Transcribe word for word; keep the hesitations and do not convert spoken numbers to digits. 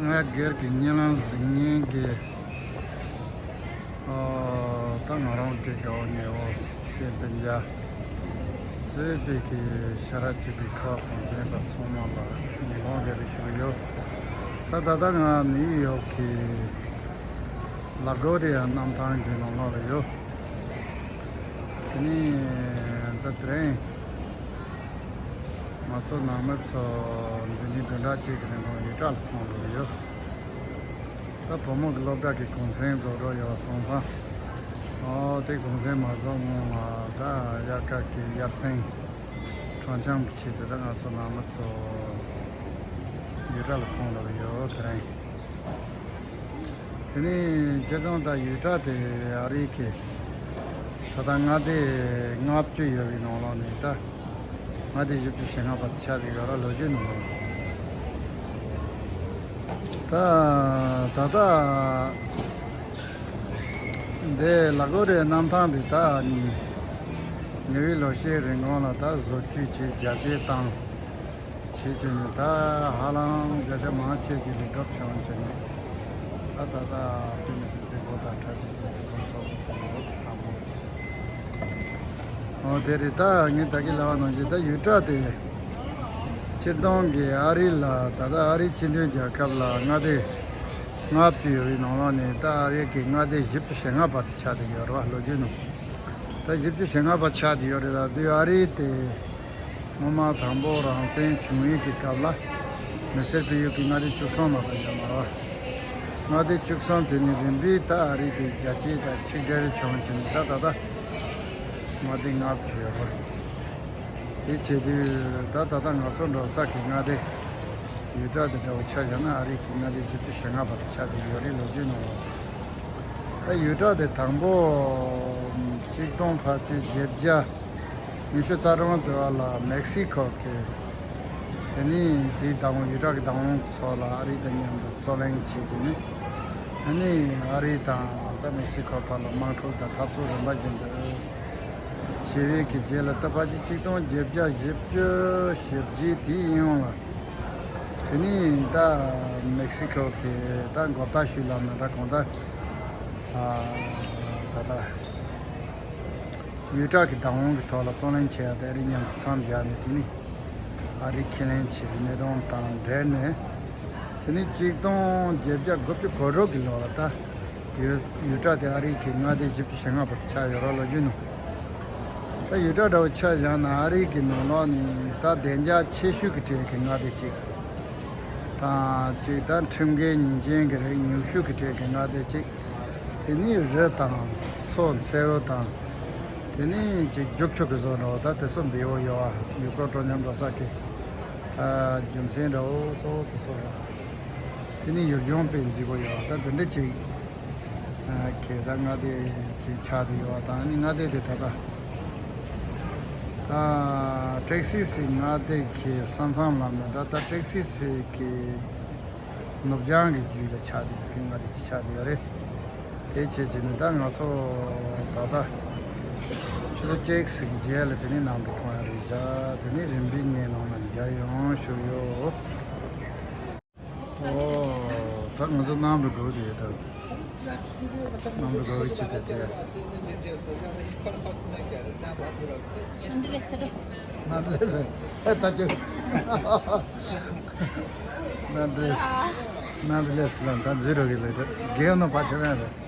ང་སྒེར་གྱི་གཉིད་ལམ་གཟིགས་མཁན་གྱི། ཨོ། ད་ང་རང་གི་དགའ་བོ་ཉེ་བོ་ཤེས་པའི་འཇའ་ཟེར་བའི་གི་ཤ་ར་གཅིག་གི་ཁ་གོང་ཆེན་པ་ཚང་མ་ལ་ཉིན་གུང་བདེ་ལེགས་ཞུ་གི་ཡོད། ད་ད་ལྟ་ང་ནིའུ་ཡོག་གི་ལ་གོ་རི་ཡ་གནམ་ཐང་གི་ནང་ལོགས་ལ་ཡོད། དེ་ནས་ད་དེ་རིང་ང་ཚོ་ནང་མི་ཚོ་འདི་ནས་བདུན་ཕྲག་གཅིག་གི་རིང་ལ་ཡུལ་གྲུ་ལ་ཐོན་འགྲོ་གི་ཡོད། ད་བུ་མོ་གི་སློབ་གྲྭ་གི་གུང་སེང་རྫོགས་འགྲོ་ཡོད་སོང་ཙང་། ཨོ། དེ་གུང་སེང་མ་རྫོགས་སྔོན་ལ་ད་དབྱར་ཁ་གི་དབྱར་གསེང་གྲོང་འཆམ་གྱི་ཆེད་དུ་ད་ང་ཚོ་ནང་མི་ཚོ་ཡུལ་གྲུ་ལ་ཐོན་འགྲོ་གི་ཡོད། དེ་རིང་། དེ་ནས་སྤྱིར་བཏང་ད་ཡུལ་གྲུ་དེ་ཨ་རི་གི་ད་ལྟ་མངའ་སྡེ་ལྔ་བཅུ་ཡོད་པའི་ནང་ལོགས་ནས་ད་མངའ་སྡེ་བཞི་བཅུ་ཞེ་ལྔ་པ་དེ་ཆགས་བསྡད་ཡོད་རེད། ལོ་རྒྱུས་ནང་ལོགས་ད་ད་ལྟ་འདི་ལ་གོ་རི་གནམ་ཐང་འདི་ད་ཉེ་བའི་ལོ་ཤས་རིང་གོང་ལ་ད་བཟོ་བཅོས་བྱས། རྒྱ་སྐྱེད་བཏང་། བྱས་བྱས་ནས་ད་ཧ་ལམ་བརྒྱ་ཆ་མང་ཆེ་ཅིག་ལས་སྒྲུབ་བྱུང་བྱས་ནས། ད་ད་ལྟ་དེ་ནས་མཛད་སྒོ་དང་གྲ་སྒྲིག་དེ་ཚོ་ཚོགས་སུ་གཏོང་འོག་ཚང་མ། ཨོ། དེ་རེད། ད་ངས་ད་གིན་ལབ་པ་ནང་བཞིན་ད་ཡུལ་གྲུ་དེ་སྤྱིར་བཏང་གི་ཨ་རི་ལ་ད་ལྟ་ཨ་རིའི་སྤྱི་མཐུན་རྒྱལ་ཁབ་ལ་མངའ་སྡེ་ལྔ་བཅུ་ཡོད་པའི་ནང་ལོགས་ནས་ད་ཨ་རི་གི་མངའ་སྡེ་བཞི་བཅུ་ཞེ་ལྔ་པ་དེ་ཆགས་བསྡད་ཡོད་རེད་བ། ལོ་རྒྱུས་ནང་ད་བཞི་བཅུ་ཞེ་ལྔ་པ་ཆགས་བསྡད་ཡོད་རེད། ད་དུས་ཨ་རི་དེ། སྔོན་མ་དང་པོ་རང་བཙན་བྱུང་ཡུལ་གྱི་སྐབས་ལ་མི་སེར་སྤེལ་ཡུལ་གྱི་མངའ་སྡེ་བཅུ་གསུམ་ལ་ད་ཡོད་མ་རེད། མངའ་སྡེ་བཅུ་གསུམ་དེ་ནི་རིམ་པས་ད་ཨ་རི་གི་རྒྱ་སྐྱེད་དང་ཆིག་སྒྲིལ་བྱུང་བྱུང་ད་ད་ལྟ་མངའ་སྡེ་ལྔ་བཅུ་ཡོད་རེད། དེ་བྱེད་དུས་ད་ད་ལྟ་ང་ཚོ་འགྲོ་ས་གི་མངའ་སྡེ་ཡུལ་གྲུ་དེ་འདྲ་བོ་ཆ་བཞག་ན་ཨ་རི་གི་མངའ་སྡེ་བཞི་བཅུ་ཞེ་ལྔ་པ་དེ་ཆགས་བསྡད་ཡོད་རེད། ལོ་རྒྱུས་ནང་ལ། ད་ཡུལ་གྲུ་དེ་དང་པོ་གཅིག་སྟོང་ཕལ་ཆེར་བརྒྱད་བརྒྱ་ཉི་ཤུ་རྩ་གྲངས་དེ་བ་ལ་མེག་སི་ཁོ་གི། དེ་ནས་དེའི་བདག་དབང་ཡུལ་གྲུ་གི་བདག་དབང་ཚོ་ལ་ཨ་རི་དང་མཉམ་དུ་རྩོད་གླེང་བྱས་ཏེ་ནི། ཨ་ནི་ཨ་རི་དང་ད་མེག་སི་ཁོ་བར་ལ་དམག་འཁྲུག་དང་འཐབ་རྩོད་རིམ་པ་བཞིན་དུ་བྱས་པའི་གི་རྗེས་ལ་ད་ཕལ་ཆེར་གཅིག་སྟོང་བརྒྱད་བརྒྱ་བཞི་བཅུ་ཞེ་བརྒྱད་དེའི་ཡིན་ཡོང་ལ། དེ་ནས་ད་མེག་སི་ཁོ་གི་ད་མགོ་བཏགས་ཞུས་ལབ་ན་ད་གང་ལྟར་ད་ལྟ་ཡུལ་གྲུ་གི་བདག་དབང་གི་ཐོག་ལ་རྩོད་གླེང་བྱེད་ཡ་དེ་ཨ་རི་མཉམ་དུ་མཚམས་བཞག་ནས། དེ་ནས་ཨ་རི་ཁས་ལེན་བྱས་པའི་གནད་དོན་དང་འབྲེལ་ནས། དེ་ནས་གཅིག་སྟོང་བརྒྱད་བརྒྱ་དགུ་བཅུ་གོ་དྲུག་གི་ལོ་ལ་ད་ཡུལ་ཡུལ་གྲུ་དེ་ཨ་རི་གི་མངའ་སྡེ་བཞི་བཅུ་ཞེ་ལྔ་པ་དེ་ཆགས་ཡོད་རེད། ལོ་རྒྱུས་ནང་། ད་ཡུལ་གྲུ་འདྲ་བོ་ཆ་བཞག་ན་ཨ་རི་གི་ནང་ལོགས་ནས་ད་བདེ་འཇགས་ཆེ་ཤོས་ཀྱི་གྲས་ཀྱི་མངའ་སྡེ་གཅིག་དང་གཅིག་ད་ཁྲིམས་འགལ་ཉེས་ཅན་གྱི་རིགས་ཉུང་ཤོས་ཀྱི་གྲས་ཀྱི་མངའ་སྡེ་གཅིག་དེ་ནས་རི་དང་མཚོ་མཚེའུ་དང་། དེ་ནས་གཅིག་རྒྱུག་ཆུ་གི་བཟོ་འདྲ་བོ་ད་དེ་ཚོ་འབེལ་བོ་ཡོད་པ། ཡུལ་སྐོར་སྤྲོ་འཆམ་འགྲོ་ས་གི་ཨ་རྒྱུ་མཚན་འདྲ་བོ་གཙོ་བོ་དེ་ཚོ་རེད། དེ་ནས་ཡུལ་ལྗོངས་དཔེ་མཛེས་པོ་ཡོད་པ་ད་དེ་འདྲ་གཅིག་ཨ་ཁེ་ད་མངའ་སྡེ་གཅིག་ཆགས་བསྡད་ཡོད་པ་དང་། ཨ་ནི་མངའ་སྡེ་དེ་ད་ལྟ་ཨ་ཏེག་སི་སི་མངའ་སྡེ་གི་ས་མཚམས་ལ་མེད། ད་ལྟ་ཏེག་སི་སི་གི་ནུབ་བྱང་གི་རྒྱུད་ལ་ཆགས་བསྡད་པའི་མངའ་སྡེ་གཅིག་ཆགས་བསྡད་ཡོད་རེད། དེ་བྱས་བྱས་ནས་ད་ང་ཚོ་ད་ལྟ་ཆུ་ཚོད་གཅིག་ཙམ་གྱི་རྗེས་ལ་དེ་ནས་ནང་དུ་ཐོན་ཡ་རེད་བཞག་དེ་ནས་རིམ་པས་ངའི་ནང་ལ་མཇལ་ཡོང་ཞུ་ཡོད། ཨོ། ད་ང་ཚོ་གནམ་རུ་སྒུག་བསྡད་ཡོད་ད། གནམ་རུ་སྒུག་བྱས་ཏེ་དེ། ནན་ཌི་རེས་ད་འགྲོ། ནན་ཌི་རེས། ཨེ་ད་ཅི། ནན་ཌི་རེས། ནན་ཌི་རེས་ལ་ད་འཛུལ་འགྲོ་གི་རེད། ད་རྒན་ནང་ཕར་ཕྱིན་ན་རེད།